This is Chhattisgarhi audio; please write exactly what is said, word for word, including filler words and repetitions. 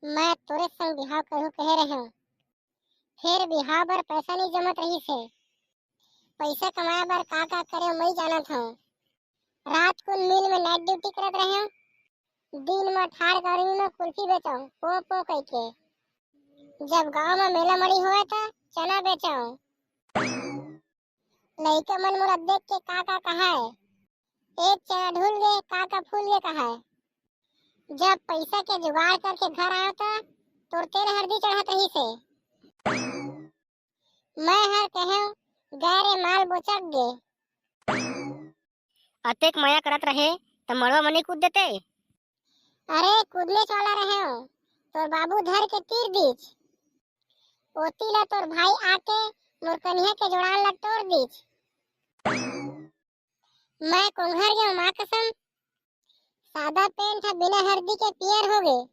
मैं तोरे संग बिहाव करूँ कहे रहेंव, फेर बिहाव बर पैसा नइ जमत रहिस हे। पैसा कमाए बर का का करेंव, मैं जानत हंव। रात कुन मिल में नाइट ड्यूटी करत रहेंव। दिन में ठाड़ गर्मी में कुल्फी बेचंव, पो पो कहिके। जब गांव में मेला मड़ी होवय, त चना बेचंव। लइका मन मोला देख के का का कहाय, "एक चना ढुल गे, का का फूल गे" कहाय। जब पैसा के जुगाड़ करके घर आंव, त तोर तेल हरदी चढ़त रहिस हे। मैं हर कहेंव, "गे रे माल बोचक गे।" अतेक मया करत रहे, त मड़वा म नइ कूद देते? अरे, कूदनेच वाला रहेंव, तोर बाबू धर के तीर दीच। ओती ला तोर भाई आके मोर कनिहा के जोड़ान ला टोर दीच। मैं कोंघर गेंव माँ कसम, सादा पेंट ह बिना हरदी के पियर हो गे।